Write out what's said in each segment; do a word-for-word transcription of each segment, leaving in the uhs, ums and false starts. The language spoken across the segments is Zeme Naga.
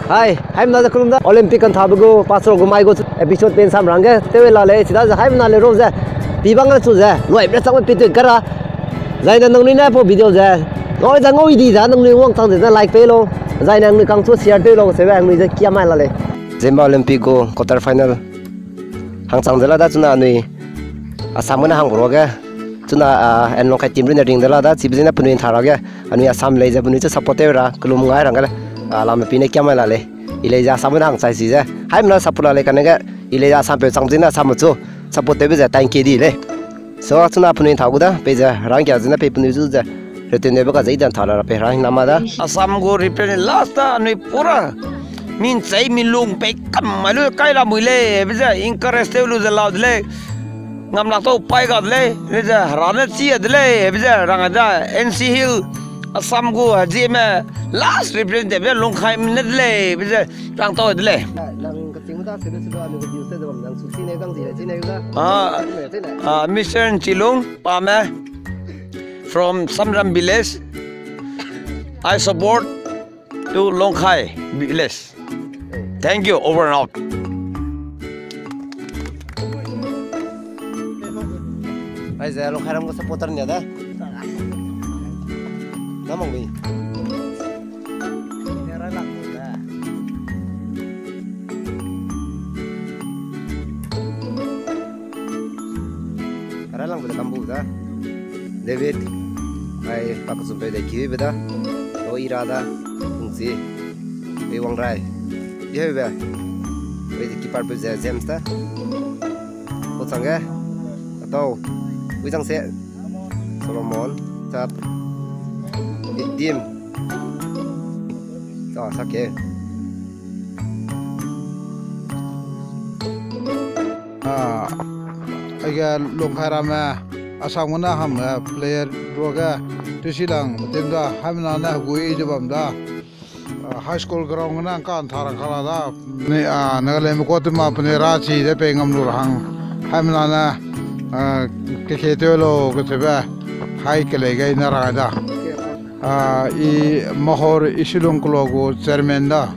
Hai, haimena ze kelum da Olympic kanthabe gu, pastor gu mai gu episode pen sam rangge, tewe la lei, chida ze haimena le ro ze, pi bang le chu ze, luai bre chang pi tui kara. Zai ne nangnui ne pau video ze, ngau za ngau i di za nangnui wangchang ze, ze like pe lo, zai ne nangnui kang chu share pe lo, sebe nangnui ze kia mai la lei. Zeme Olympic gu quarter final. Hangchang ze la da chuna anui Assam gene hang bro ge. Chuna, ah, en Longkhai team rune ring de la da, chibe zene penui ntha ra ge. Anui Assam lei ze penui che support tew ra, kelum ngai rang ge le. Ah, lame pi ne kia mai la lei. I lei ze Assam gene hang chai si ze. Haimena support la lei kane ge. I lei ze Assam peu chang zene Assam chu support tewbe ze thank you di lei. So, chuna penui ntha gu da, pei ze, rangkia zene pei penui zu ze, retenebe ka ze i dan tha la ra pei rang hinama da. Assam gu represent last ta anui pura. Min chei min lung pei kam mai lu kai la mui lei, be ze, encourage tew lu ze lau de lei. Ngam lak tau pai ga de lei, le ze, hera ne chi de lei, be ze, rang da, N C Hill, Assam gu, zeme, last represent be ze, Longkhai min ne de lei, be ze, rang tau de lei. Nang kaching da, sebe sebe, anui video se ze bam, nang su chi ne, gang di le, chi ne, ga. Ah, ah, Mister Nchilung, Pame, from Samram village. I support to Longkhai village. Thank you, over and out. Aize Longkhairam gu supporter nia da. Namang bi. Ralang bele kambu da. David. Ai, pakasum pe de kibe da. O ira da. Kungsi. Pe wang rai. Ye be. Pe de keeper pe ze James da. Ko chang ge. Atau. Wi chang se. Solomon, Chad, Edim. Sa, sa ke. Ah, aige Longkhairam me, Assam gene ham, eh, player ruage, tesilang, tim da, haimena ne hegui de bam da. Ah, high school ground gene ngka ntha rang kala da. Ni, ah, Nagaland me kua tuma pene ra chi de pei ngam lu ra hang. Haimena ne, ah, ke ke teu lo ke chebe. Hai ke lei gai na ra da. Ah, i Mahor Isilung kelo gu chairman da.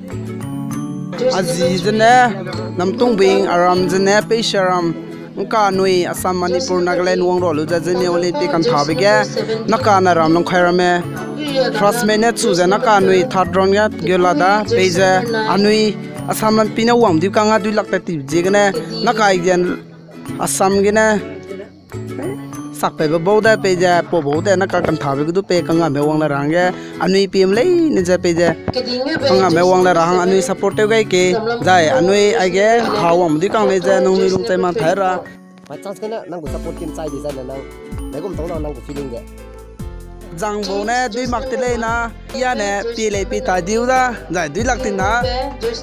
Azi zene, Namtungbing, aram zene, Peisharam. Ngka anui Assam, Manipur, Nagaland wang ra lu ze zeme Olympic kanthabe ge, naka na ram Longkhairam me, first me ne chu ze naka anui third round ge geu la da, pei ze anui Assam lam pi ne wang diu kang a dui lak te ti ziegene, naka i gen Assam gene, sak pe be bau de pei ze, pau bau de naka kanthabe ge du pei kangame wang le ra hangge, anui piem leine ze pei ze, kangame wang le ra hang anui support tew gai ke, zai anui aige ha wang diu kang lei ze, nangnui lung chai man thai ra. By chance kena nang gu support kin chai di zai na nang. Nai gum tong nang nang gu feeling de. Zang bo ne dui mak te lei na, ya ne pi lei pi ta diu da, zai dui lak tin na.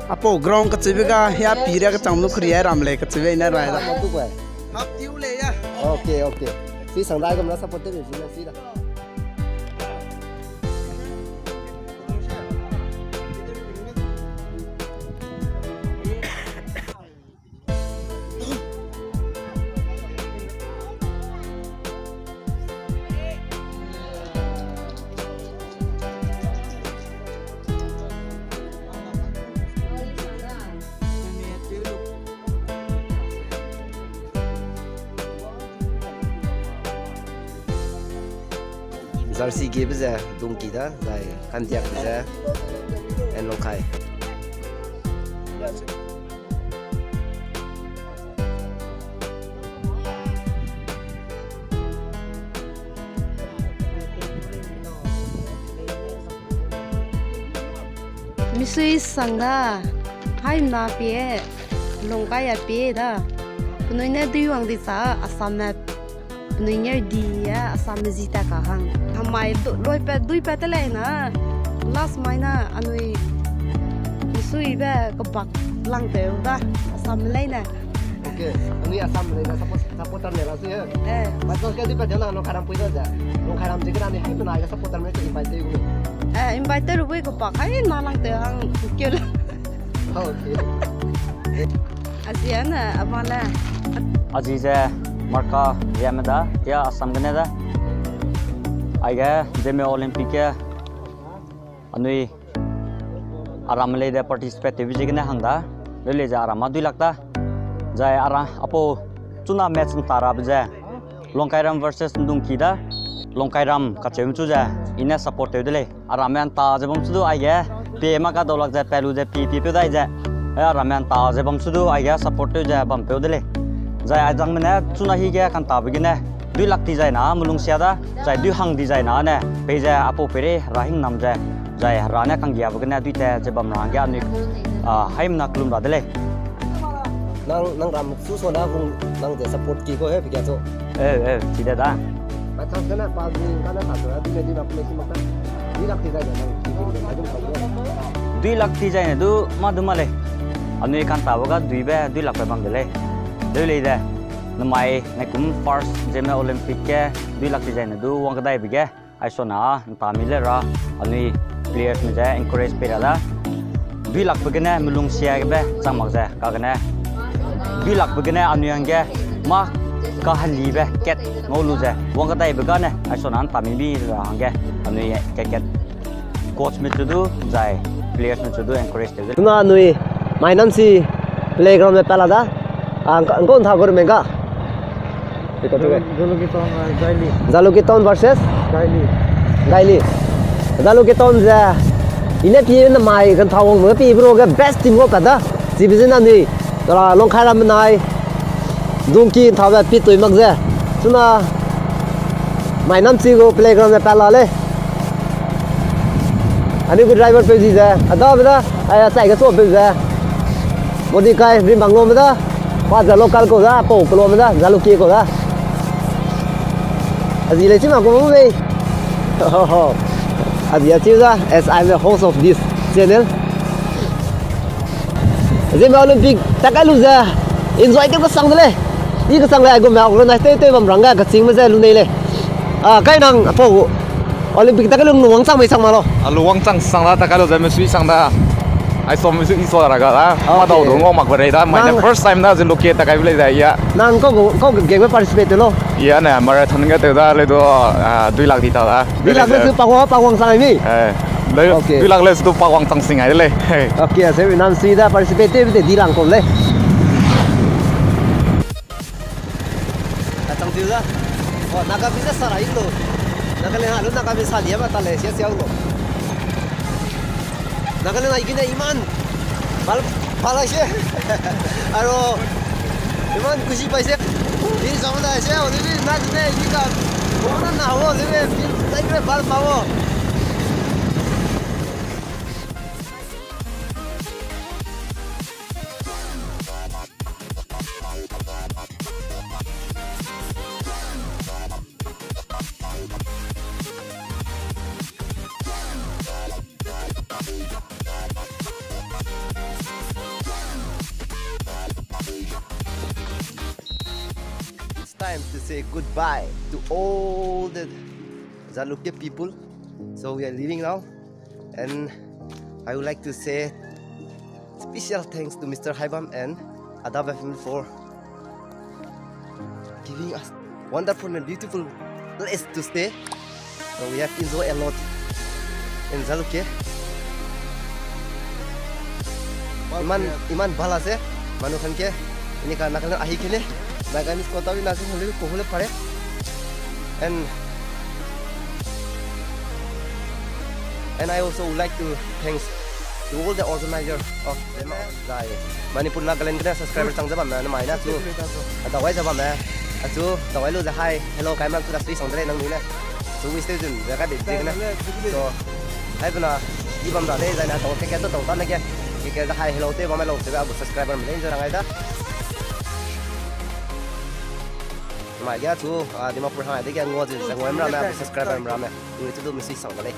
Apo ground kachibe ga, ya pi re kachang lu kri ai ram lei kachibe ne rai da. Mak tu kwe. Hap tiu lei ya. Okay, okay. Si sang dai gum na support te si na si da. Jersey gebe ze dungki da, zai kandiak ze en Longkhai. Misui sang da, haimena pie, Longkhai a pie da. Penui ne dui wang di sa, Assam me penui nger di e, Assam me zi ta ka hang. Hamai du-, loi pe, dui pe te lei na, last mai na, anui misui be kebak lang teu da, Assam me lei ne. Okay, anui Assam lei na support, supporter ne la sui he. Eh. But those guys, but jana Longkhairam pui da ze. Longkhairam je kena ni hai mena ga supporter me ke invite de gu. Eh, invite de ru bui ko pa kai na lang te hang keu la. Okay. Azi ane, abale. Azi ze Marka Riameda, ya Assam gene da. Aige Zeme Olympic ke anui Aram lei de participate tewbe ziegene hang da. Leu lei ze aram a dui lak da. Zai ara apau chuna match nta rabe ze Longkairam versus Ndungki da. Longkairam kacheume chu ze i ne support tew de lei. Aramme nta ze bam su du aige pie ma kadau lak ze pa lu ze pie pie peu dai ze. E, aramme nta ze bam su du aige support tew ze bam peu de lei. Zai aizangme ne chuna hi ge kantabe gene dui lak ti zai na melung sia da, zai dui hang di zai na ne peize apau peirei ra hing nam ze, zai ra ne kanggiabe gene dui te ze bam ra hangge anui, a, haimena kelum ra de lei. Nang, nang ram su so na hung nang ze support ki ko he pika chu. E, e, chi de da. Ba thang kena pa ni kena ka so na dui ne dui na pune si mak ta. Dui lak ti zai na nang ki ki de dum ka. Dui lak ti zai ne du ma du ma lei. Anui kantabe ga duibe dui lakbe bam de lei. Leu lei de. Namai naikum first Zeme Olympic ge dui lak ti zai ne du wang kedaibe ge. Aisona ntami le ra anui playersme ze encourage pei ra da. Dui lakbe gene melung sia gebe chang mak ze kagene dui lakbe gene anui hangge mâ kahelibe kat ngau lu ze wang kedaibe gane aisona ntami bi ra hangge anui kat kat coachme chu du zai playersme chu du encourage tew de. Chuna anui Mainamsi playgroundme pa la da. A, ngkau ntha gu reme ga. Zalukie Town, a, Gaili. Zalukie Town versus? Gaili. Gaili. Zalukie Town ze i ne pi namai kantha wangme pi bro ge best team ngau pat da. Chibe zene anui, a, Longkhairamme nai Ndungki nthabe pi tui mak ze. Chuna Mainamsi gu playgroundme pa la lei. Anui gu driver peu zi ze, a dabe da, a chai ge chua peu ze. Modikai rimbanglome da, pa ze local kau da, pau kelome da, Zalukie kau da. A zi lei chima ku mei. A zi a chiu da, as I'm the host of this channel. Zeme Olympic ta kai lu ze, enjoy tew kesang de lei. I kesang lei, aigum me organize tew tew bam rangge kachîngme ze lu nei lei. A, kai nang apau Olympic ta kai lu nung wangchang mei sang ma lo. A lu wangchang sang da, ta kai lu ze mesui sang da. Aiso mesui i so ra ga da. Okay. Ma dau du ngau mak berei da. Mai ne first time da Zalukie ta kai lei da ya. Nang kau kau gengme participate tew lo. Ya ne marathon ge tew da le du, a, dui lak di ta da. Dui lak le su pa wang, pa wang sang ai mi. E, le, okay. Dui lak le su du pa wang chang sing ai de lei. Okay, a se nam sui da participate tew de di lang ko lei. A chang tiu da. O, Nagami ze sa ra i lo. Nagaland a lu Nagami sa lia ba ta lei sia sia lo. Nagaland a i gene iman bal, bal ai se. Aro, iman kusi pai se. Bin zong da se, o, libi na ne, i ka, o, na na, o, libi, bin, na i bal pa, o. It's time to say goodbye to all the Zalukie people. So we are leaving now. And I would like to say special thanks to Mister Haibam and Adaba family for giving us wonderful and beautiful place to stay. So we have enjoyed a lot in Zalukie. Iman, iman bala se, manu khan ke, ini ka Nagaland ahi kene, Nagamese kota wi nasi hulu ko hulu pare. And And I also would like to thanks to all the organizer of the Zai Manipur Nagaland kena subscriber chang ze bamme, namai ne achu, a dawai ze bamme, achu dawai lu ze hi, hello, kai mak chu da sui sang de lei nang ni ne. Chu wish te zun ze kai be ze kena. So, hai bena, i bam da lei, zai na dau ke ke to dau ta ne ke. Ke ke da hi, hello te bamme lo te ba bu subscriber me lei ze rangai da. Namai ge achu, a, Dimapur hang de ke ngua ze, ze ngua mra me, bu subscriber mra me. Nui chu du message sang de lei.